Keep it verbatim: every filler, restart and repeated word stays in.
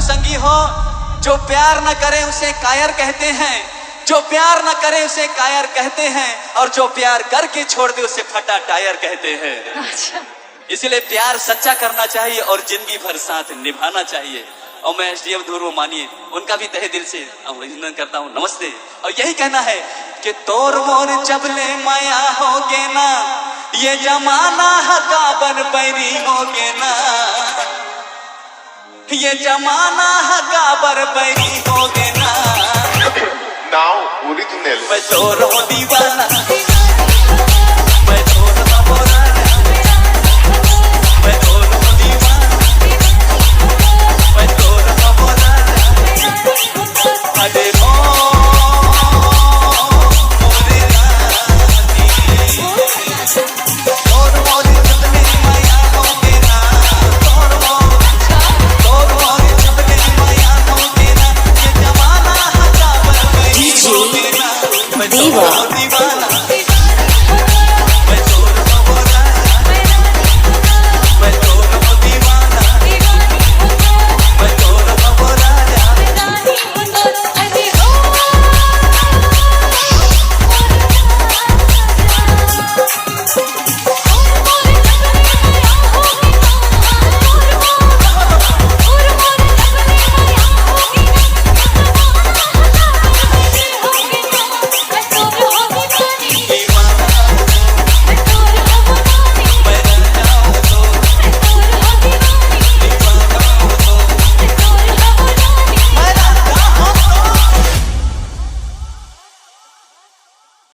संगी हो, जो प्यार न करे उसे कायर कहते हैं, जो प्यार न करे उसे कायर कहते हैं, और जो प्यार करके छोड़ दे उसे फटा टायर कहते हैं। अच्छा। इसीलिए प्यार सच्चा करना चाहिए और जिंदगी भर साथ निभाना चाहिए। और मैं एसडीएम ध्रुव मानिए, उनका भी तहे दिल से अभिनंदन करता हूँ, नमस्ते। और यही कहना है कि तोर मोर जबले माया होगे ना, ये जमाना ह काबर बैरी होगे ना, ये जमाना ह काबर बैरी होगे ना। Now original. मैं तोर हो दीवाना,